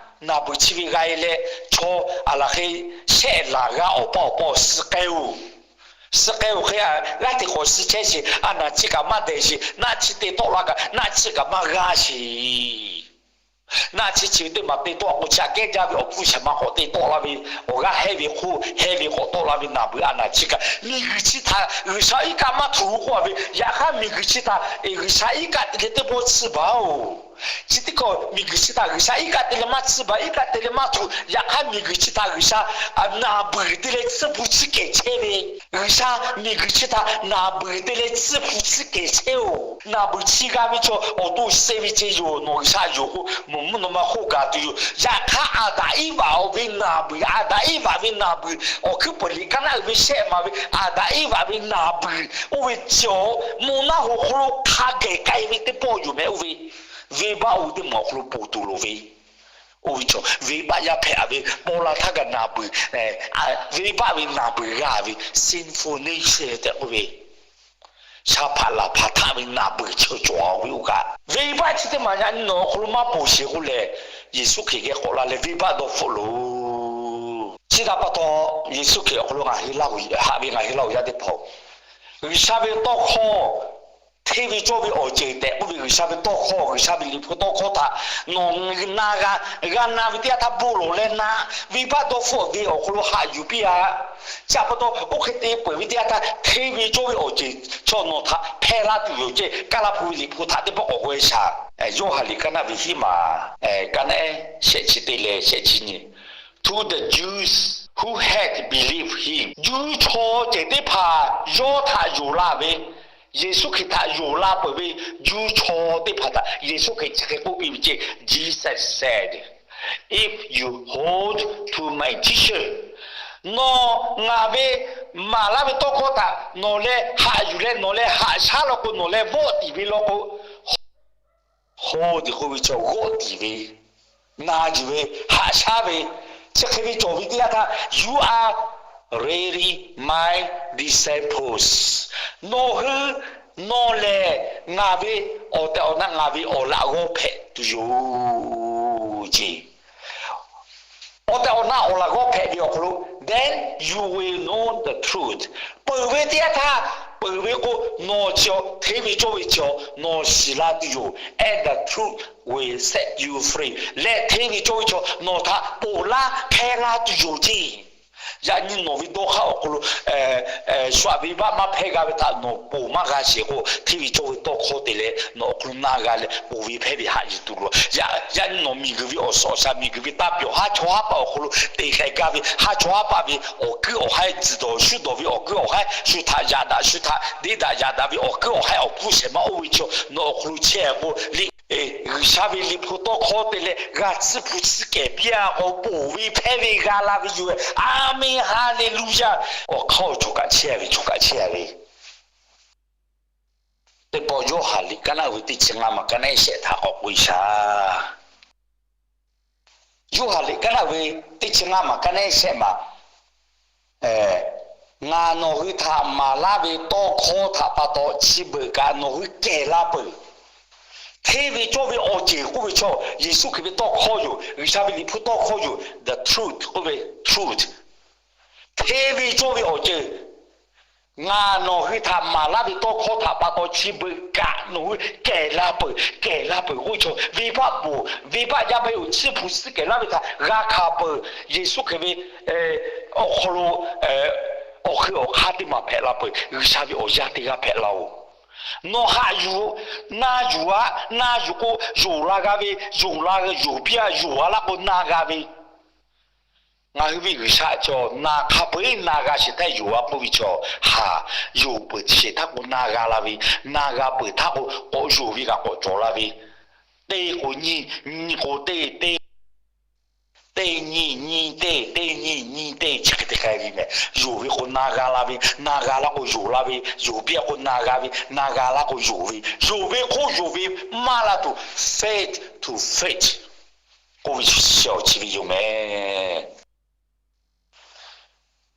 naˬ beuˬ chi ve g'a e leh, chaw a laˬ hk'e shehˆ laˬ g'aˇ awˬ paˇ awˬ paw suh k'ai-oˬ. Suh k'ai-oˬ hk'e, g'aˇ hteꞈ k'awꞈ suh chehˇ sheˍ. A naˍ chi kaꞈ maˇ dehˬ sheˍ. Naˆ chi te tawˆ la kaꞈ naˆ chi kaꞈ maˇ g'aˇ sheˍ. Naˆ chi chi teˇ maˬ te tawˆ k'o, chi aꞈ kehˉ jaˇ ve awˬ hpfuhˇ shehˍ ma k'awꞈ te tawˆ la ve, awˬ g'aˇ hehˇ ve hk'oˆ hehˇ ve k'awꞈ tawˆ la ve naˬ beuˬ a naˍ chi kaꞈ, miˬguiˬ chi htaꞈ G'uiˬsha iˉ kaˆ maˇ htuꞈ k'oˆ a ve, yaꞈ hk'aˇ miˬguiˬ chi htaꞈ G'uiˬsha iˉ kaˆ te leh teˇ pawˆ tsuhˇ baˬ-oˬ. Chi teˇ hkawˇ miˬguiˬ chi htaꞈ G'uiˬsha iˉ kaˆ te leh maˇ tsuhˇ baˬ, iˉ kaˆ te leh maˇ htuꞈ. Yaꞈ hk'aˇ miˬguiˬ chi htaꞈ G'uiˬsha naˬ beuˬ te leh tsuhˇ hpu tsuhˇ kehˬ chehˇ ve, G'uiˬsha miˬguiˬ chi htaꞈ naˬ beuˬ te leh tsuhˇ hpu tsuhˇ kehˬ chehˇ-oˬ. Naˬ beuˬ chi g'a ve chaw awˬ to suh ve ceh yoˬ. Nawˬ G'uiˬsha yoˬ k'o, mvuhˇ naw ma hk'oˆ gaˬ tuˬ yoˬ. Yaꞈ hk'aˇ Aˍdanˍ Eˇvaꞈ ve naˬ beuˬ, Aˍdanˍ Eˇvaꞈ ve naˬ beuˬ, awˬ hkuiˉ peuˬ liꞈ kaˉ naˆ uiˍ ve shehˆ maˬ ve Aˍdanˍ Eˇvaꞈ ve naˬ beuˬ oˇ ve cawˬ mvuhˇ naw ma hk'oˆ lo hk'a geh k'ai ve teˇ pawˆ yoˬ meh. Oˇ ve venˇbaˆ oˇ ve teˇ maˬ awˬ hk'aw lo ponˬ tuˬ loˍ ve, oˇ ve chaw venˇbaˆ yaˇ hpehꞈ ve pawˆ la htaˇ kaꞈ naˬ beuˬ, venˇbaˆ ve naˬ beuˬ g'a ve sinful nature tehꞈ k'oˆ ve, sha hpaꞈ laˬ hpaꞈ htaˆ ve naˬ beuˬ chaw cawˬ ve oˇ kaꞈ, venˇbaˆ chi teˇ maˬ yaꞈ nyi nawˬ awˬ hk'aw lo maˇ ponˬ sheˍ k'oˆ lehˬ, Yeˍsuˆ Hkriꞈ geh k'awꞈ la leh venˇbaˆ dawˇ hpfuhˆ loˬ. Chi htaꞈ pa taw, Yeˍsuˆ Hkriꞈ awˬ hk'aw lo ngaˬ hui Laˇ huˍ haꞈ ve ngaˬ hui Laˇ huˍ yaˇ teˇ hpaˍ-oˬ, G'uiˬsha ve tawˇ hkawˇ hteˇ ve cawˇ ve awˬ ceuˬ tehꞈ k'oˆ ve G'uiˬsha ve tawˇ hkawˇ, G'uiˬsha ve liꞈ hpu tawˇ hkawˇ htaꞈ nawˬ na g'a, g'a na ve teˇ yanˇ htaˇ bon lawˬ leh na, venˇbaˆ dawˇ hpfuhˆ ve awˬ hk'aw lo haꞈ yuˬ piˇ-a. Chi pa taw oˇ hk'e te peuˬ ve teˇ yanˇ htaˇ hteˇ ve cawˇ ve awˬ ceuˬ chaw nawˬ htaꞈ hpehˇ laˇ tuˬ yoˬ ceh. Kaˇ laˇ hpu ve liꞈ hpu htaꞈ teˇ pawˆ k'awꞈ g'aweh shaˍ. Yoˇhanˬ liꞈ kaˉ naˆ ve hiˉ maˬ, kaˉ naˆ ehˉ shehˆ chi teˇ leh shehˆ chi nyi. To the Jews who had believed him, Juˇ chaw ceuˬ teˇ hpaˍ yawˇ htaꞈ yonˍ la ve, Yeˍsuˆ Hkriꞈ htaꞈ yonˍ la peuˬ ve Juˇ chaw teˇ hpaˍ htaꞈ Yeˍsuˆ Hkriꞈ chi hk'e k'oˆ piˇ ve ceh, Jesus said, if you hold to my teaching, nawˬ ngaˬ ve maˍ laˇ ve tawˇ hkawˇ htaꞈ nawˬ leh haꞈ yuˬ leh nawˬ leh haꞈ shaˉ law k'o, nawˬ leh vawˆ tiˍ ve law k'o, hold tiˍ k'oˆ ve chaw g'awˆ tiˍ ve, na yuˬ ve, haꞈ shaˉ ve, chi hk'e ve cawˬ ve teˇ yanˇ htaˇ, you are really my disciples. Nawˬ hui, nawˬ lehˬ ngaˬ ve awˬ tehˬ awˬ na ngaˬ ve awˬ laꞈ g'awˇ hpehꞈ tuˬ yoˬ ce. Awˬ tehˬ awˬ na awˬ laꞈ g'awˇ hpehꞈ ve awˬ hk'aw lo, then you will know the truth. Peuˬ ve teˇ yanˇ htaˇ, peuˬ ve k'o, nawˬ chi hteˇ ve cawˇ ve chi nawˬ shiˍ la tuˬ yoˬ. And the truth will set you free. Leh hteˇ ve cawˇ ve chaw nawˬ htaꞈ ponˬ laˇ hpehˇ laˇ tuˬ yoˬ ce. Yaꞈ nyi nawˬ ve dawˇ hk'aˇ awˬ hk'aw lo shu aꞈ venˇbaˆ maˇ hpehˇ g'a ve htaꞈ nawˬ ponˬ maˇ g'a sheˍ k'o, hteˇ ve cawˇ ve tawˇ hkawˇ te leh nawˬ awˬ hk'aw lo na g'a leh ponˬ ve hpehˇ ve haꞈ yuˬ tuˬ loˬ. Yaꞈ nyi nawˬ miˬguiˬ ve awˬ suhˍ awˬ shaˍ, miˬguiˬ ve taˇ pyawˬ haˉ chaw haˉ paˆ awˬ hk'aw lo te k'ai gaˇ ve, haˉ chaw haˉ paˆ ve awˬ kuiˉ awˬ haiˉ, tzuhˬ dawˬ shuˉ dawˬ ve awˬ kuiˉ awˬ haiˉ, shu htaꞈ yaꞈ daꞈ shu htaꞈ deˇ daꞈ yaꞈ daꞈ ve awˬ kuiˉ awˬ haiˉ awˬ hpfuhˇ shehˍ ma oˇ ve chaw nawˬ awˬ hk'aw lo chehˇ k'o, G'uiˬsha ve liꞈ hpu tawˇ hkawˇ te leh g'a tsuhˇ hpu tsuhˇ kehˬ piˇ-a k'o, ponˬ ve hpehˇ ve g'a la ve yoˬ. A menˬ, haˍleˍluˍyaˇ. Awˬ hk'aˇ awˬ choˬ kaꞈ chehˇ ve, choˬ kaꞈ chehˇ ve. Teˇ pawˆ Yoˇhanˬ liꞈ kaˉ naˆ ve teˇ chi ngaˇ maˬ kaˉ naˆ ehˉ shehˆ htaꞈ k'awꞈ k'oˆ-e shaˍ. Yoˇhanˬ liꞈ kaˉ naˆ ve teˇ chi ngaˇ maˬ kaˉ naˆ ehˉ shehˆ maˬ, ngaˬ nawˬ hui htaꞈ maˍ laˇ ve tawˇ hkawˇ htaꞈ pa taw chi beuꞈ kaꞈ nawˬ hui kehˬ la peuˬ. Hteˇ ve cawˇ ve awˬ ceuˬ k'oˆ ve chaw Yeˍsuˆ Hkriꞈ ve tawˇ hkawˇ yoˬ. G'uiˬsha ve liꞈ hpu tawˇ hkawˇ yoˬ. The truth k'oˆ ve, truth. Hteˇ ve cawˇ ve awˬ ceuˬ, ngaˬ nawˬ hui htaꞈ maˍ laˇ ve tawˇ hkawˇ htaꞈ pa taw chi beuꞈ kaꞈ nawˬ hui kehˬ la peuˬ, kehˬ la peuˬ k'oˆ ve chaw, venˇbaˆ ponˬ, venˇbaˆ yaˇ hpehꞈ-oˬ, tsuhˇ hpu tsuhˇ kehˬ laˇ ve htaꞈ g'a hkanˍ peuˬ. Yeˍsuˆ Hkriꞈ ve awˬ hk'aw lo awˬ hk'ui awˬ hk'aˇ teˇ maˬ hpehꞈ la peuˬ. G'uiˬsha ve awˬ yaˇ teˇ g'aˇ hpehꞈ la-oˬ. Nawˬ haꞈ yuˬ, na yuˬ-a, na yuˬ k'o yonˍ la g'a ve, yonˍ la, yonˍ piˇ-a, yonˍ-a laˇ k'o na g'a ve. Ngaˬ hui ve G'uiˬsha chaw na hk'a peu-eˬ na g'a sheˍ htaˇ yonˍ-a k'oˆ ve chaw, haˍ, yonˍ peuˬ sheˍ htaˇ k'o na g'a la ve, na g'a peuˬ htaˇ k'o k'awꞈ yonˍ ve kaꞈ k'awꞈ cawˬ la ve, teˇ k'o nyi, nyi k'o teˇ, teˇ, teˇ nyi nyi teˇ, teˇ nyi nyi teˇ chi hk'e te k'ai ve meh. Yonˍ ve k'o na g'a la ve, na g'a laˇ k'o yonˍ la ve, yonˍ piˇ-a k'o na g'a ve, na g'a laˇ k'o yonˍ ve, yonˍ ve hk'oˆ yonˍ ve maˇ la tuˬ, faith to faith k'oˆ ve chi awˬ chi ve yoˬ meh.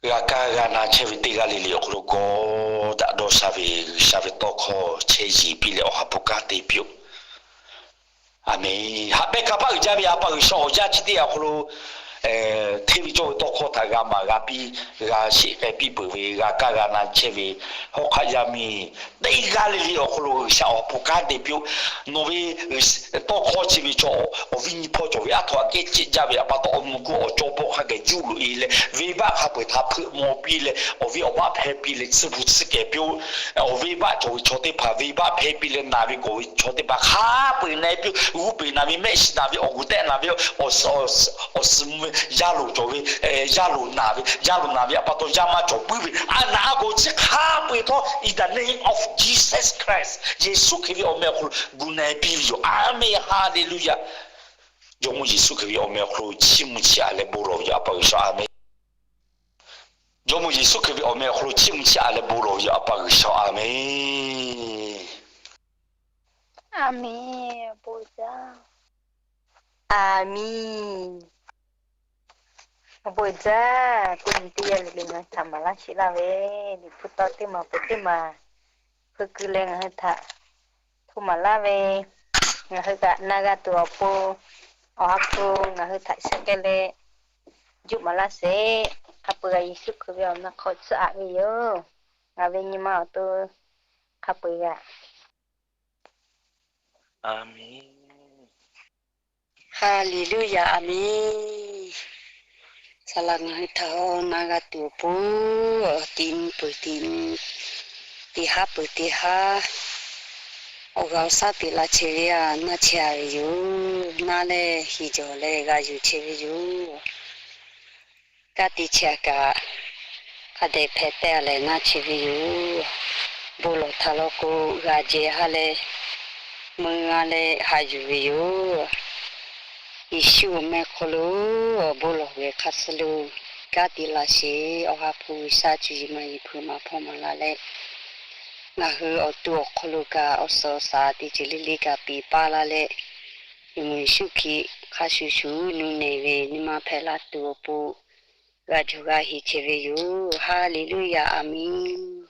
G'a kaˇ g'a na chehˇ ve teˇ g'aˇ le le awˬ hk'aw lo gawˇ daꞈ dawˇ sha ve G'uiˬsha ve tawˇ hkawˇ chehˇ yeˬ piˇ leh awˬ ha hpu kanˉ te piˇ-oˆ. A menˬ. Haꞈ pehnˇ hkanˇ paˆ uiˍ jaˇ ve A pa G'uiˬsha awˬ yaˇ chi teˇ yanˇ awˬ hk'aw lo hteˇ ve cawˇ ve tawˇ hkawˇ htaꞈ g'a maˍ g'a piˇ, g'a sheˆ k'ai piˇ peuˬ ve, g'a kaˇ g'a na chehˇ ve, hawˉ hk'aˆ yaˇ miˇ teˇ g'aˇ le le awˬ hk'aw lo G'uiˬsha awˬ ha hpu kanˉ te piˇ-oˆ. Nawˬ ve tawˇ hkawˇ chi ve chaw awˬ viˉ nyi hpawˇ cawˬ ve aˉ htoꞈ aꞈ kehˉ cehˇ jaˇ ve awˬ pa taw, awˬ nu hk'oˆ awˬ cawˇ pawˆ hk'a gaˬ juˇ loꞈ e leh, venˇbaˆ hk'a peu-eˬ htaꞈ hpeuꞈ maw piˇ leh, awˬ viˉ awˬ baˆ hpehˇ piˇ leh, tsuhˇ hpu tsuhˇ kehˬ piˇ-oˆ. Awˬ venˇbaˆ cawˬ ve chaw teˇ hpaˍ, venˇbaˆ hpehˇ piˇ leh naˬ ve gawˬ ve chaw teˇ hpaˍ hk'a peu-eˬ na e piˇ-oˆ. G'uˇ peˬ naˬ ve, mehˆ shiˍ naˬ ve, awˬ guˬ tehˆ naˬ ve, awˬ suhˍ mvuh ve, yaˇ loˍ cawˬ ve, yaˇ loˍ naˬ ve, yaˇ loˍ naˬ ve awˬ pa taw yaˇ maˇ cawˬ puiˉ ve, a naˬ a gawˬ chi hk'a peu-eˬ htawˇ, in the name of Jesus Christ, Yeˍsuˆ Hkriꞈ ve awˬ meh awˬ hk'aw lo gu na e piˇ ve yoˬ. A menˬ. Haˍleˍluˆyaꞈ. Jawˇmawˇ Yeˍsuˆ Hkriꞈ ve awˬ meh awˬ hk'aw lo chiˇ mvuh chiˇ aꞈ leh bon lawˬ ve yoˬ, Awˬ pa G'uiˬsha. A menˬ. Jawˇmawˇ Yeˍsuˆ Hkriꞈ ve awˬ meh awˬ hk'aw lo chiˇ mvuh chiˇ aꞈ leh bon lawˬ ve yoˬ, Awˬ pa G'uiˬsha. A menˬ. A menˬ. Awˬ bon jaˇ. A menˬ. Awˬ bon jaˇ. Teˇ nyi teˇ yanˇ le le ngaˬ hui htaꞈ maˍ laˇ sheˆ laˇ ve, Liꞈ hpu tawˇ teˇ maˬ peuˬ teˇ maˬ hpui keu leh ngaˬ hui htaꞈ hto maˍ laˇ ve, ngaˬ hui kaꞈ na g'a tuˬ awˬ pon, Awˬ ha hpu ngaˬ hui htaꞈ shiˍ k'ai leh juˇ maˍ laˇ sheˍ. Hk'a peu-eˬ g'a Yeˍsuˆ Hkriꞈ ve awˬ meh hk'aw tcuhˉ aꞈ ve yoˬ. Ngaˬ ve nyi ma awˬ to hk'a peu-eˬ g'a. A menˬ. Haˍleˍluˆyaꞈ. A menˬ. Saˍ laꞈ ngaˬ hui htaꞈ na g'a tuˬ awˬ pon, teˇ nyi peuˬ teˇ nyi, teˇ haˉ peuˬ teˇ haˉ, awˬ g'aˇ awˬ shaˉ te la chehˇ ve a, naˇ chehˇ a ve yoˬ. Naˇ leh heˍ jawˬ leh g'a yuˬ chehˇ ve yoˬ. Kanˉ te chehˇ a kaꞈ, hk'a dehꞈ hpehꞈ teh a leh naˇ chehˇ ve yoˬ. Bon lawˬ htaꞈ law k'o, g'a jehˬ ha leh, meuˇ g'a leh haꞈ yuˬ ve yoˬ. Yeˍsuˆ awˬ meh hk'aw lo awˬ bon lawˬ geh hk'a suh lo kanˉ te laˇ sheˍ. Awˬ ha hpu G'uiˬsha cuˇ yiˍ maˍ yiˍ hpeuꞈ maˍ hpawˇ maˍ la leh, ngaˬ hui awˬ to awˬ hk'aw lo kaꞈ awˬ suhˍ awˬ shaˍ teˇ ceuˬ le le kaꞈ peꞈ paˇ la leh, Yeˍsuˆ Hkriꞈ hk'a shuˍ shuˍ nuˇ nehˬ ve nyi ma hpehꞈ la tuˬ awˬ pon g'a jawˬ g'a heˍ chehˇ ve yoˬ. Haˍleˍluˆyaꞈ. A menˬ.